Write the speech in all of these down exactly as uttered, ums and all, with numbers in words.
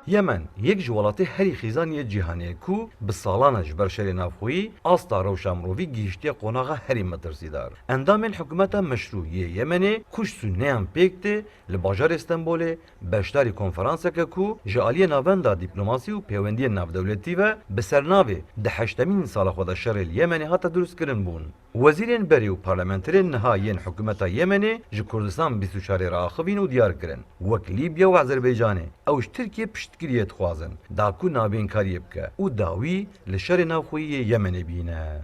Yemen yek ji welatê herî xîzan yê cîhanê ye ku bi salan e ji ber şerê navxweyî asta rewşa mirovî gihîştiye qonaxa herî metirsîdar. Endamên hikûmeta meşrû yê Yemenê ku ji Sunneyan pêk tê, li bajarê Stenbolê beşdarî konferanseke ku ji aliyê Navenda Dîplomasî û Pêwendiyên Navdewletî ve bi sernavê di heştemîn sala xwe de şerê li Yemenê hate dirustkirin bûn. Wezîrên berê û parlamenterên niha yên hikûmeta Yemenê ji Kurdistan bîst û çarê re axivîn û diyar kirin, wek Lîbya û Azerbaycanê, ew ji Tirkiye piştgiriyê dixwazin, da ku navbênkariyê bike û dawî li şerê navxweyî yê Yemenê bîne.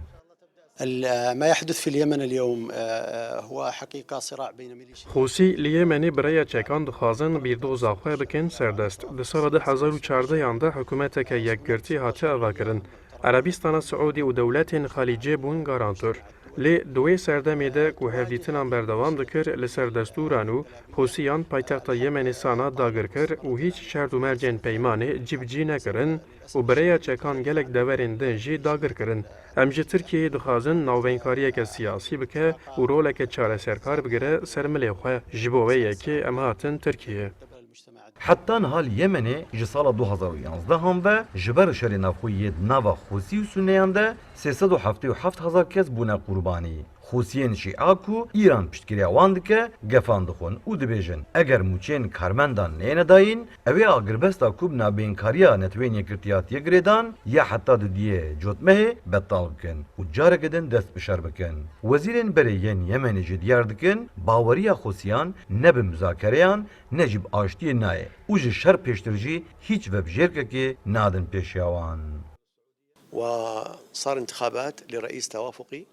ال- ما يحدث في اليمن اليوم، آه، آه، هو حقيقة صراع بين ميليشيا. Xûsî li Yemenê bi rêya çekan dixwazin bîrdoza xwe bikin serdest. Di sala du hezar û çardehan de hikûmeteke yekgirtî hate avakirin. Erebistana Siûdî û dewletên Xelîcê bûn garantor. Lê di wê serdemê de ku hevdîtinan berdewam dikir, li ser destûran û Hûsiyan paytexta Yemenê Sana dagir kir û hîç şert û mercên peymanê cîbicî nekirin û bi rêya çekan gelek deverên din jî dagir kirin. Em ji Tirkiyeyê dixwazin navbeynkariye siyasî bike û roleke çareserkar bigire ser milê xwe. Ji bo wê yekê em hatin Tirkiyeyê. Heta niha li Yemenê ji sala du hezar û yanzdehan ve ji ber şerê navxweyî yê di nava Xûsî û Sunneyan de sê sed û heftê û heft hezar kes bûne qurbanî. Xûsiyên Şîa ku Îran piştgiriya wan dike, gefan dixwin û dibêjin, eger mûçeyên karmendan neyêne dayîn, ew ê agirbesta ku bi navbênkariya Neteweyên Yekgirtî hatiye girêdan ya heta dudiyê Cotmehê betal bikin û careke din dest bi şer bikin. Wezîrên berê yên Yemenê jî diyar dikin, baweriya Xûsiyan ne bi muzakereyan ne jî bi aştiyê nayê û ji şer pêştir jî hîç vebijêrkekê nadin pêşiya wan. وصار انتخابات لرئيس توافقي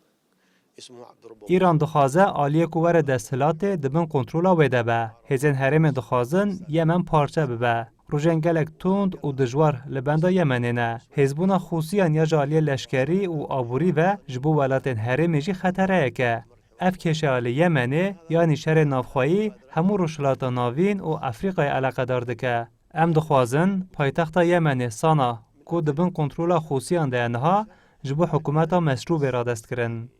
اسمه عبد ربه. Îran dixwaze aliyê ku were desthilatê di bin kontrola wê de be. Hêzên herêmê dixwazin Yemen parçe bibe. Rojên gelek tund û dijwar li benda Yemenê ne. Hêzbûna Xûsiyan ya ji aliyê leşkerî û aborî ve ji bo welatên herêmê jî xetereyek e. Ev kêşeya li Yemenê, yanî şerê navxweyî, hemû Rojhilata Navîn û Efrîqayê eleqedar dike. Em dixwazin paytexta Yemenê, Sana, ku di bin kontrola Xûsiyan de ye niha, ji bo hikûmeta meşrû bê radestkirin.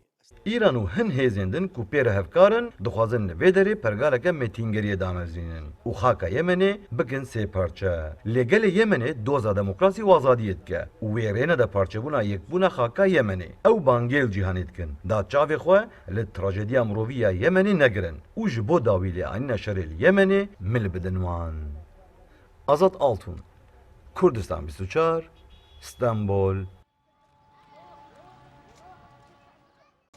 Îran û hin hêzên din ku pê re hevkar in, dixwazin li vê derê pergaleke mêtîngeriyê damezrînin û xaka Yemenê bikin sê parçe. Lê gelê Yemenê doza demokrasî û azadiyê dike û wê rê nede parçebûna yekbûna xaka Yemenê. Ew bangê li cîhanê dikin, da çavê xwe li trajediya mirovî ya Yemenê negirin û ji bo dawî lêanîna şerê li Yemenê mil bidin wan. Azad Altun, Kurdistan bîst û çar, Stenbol,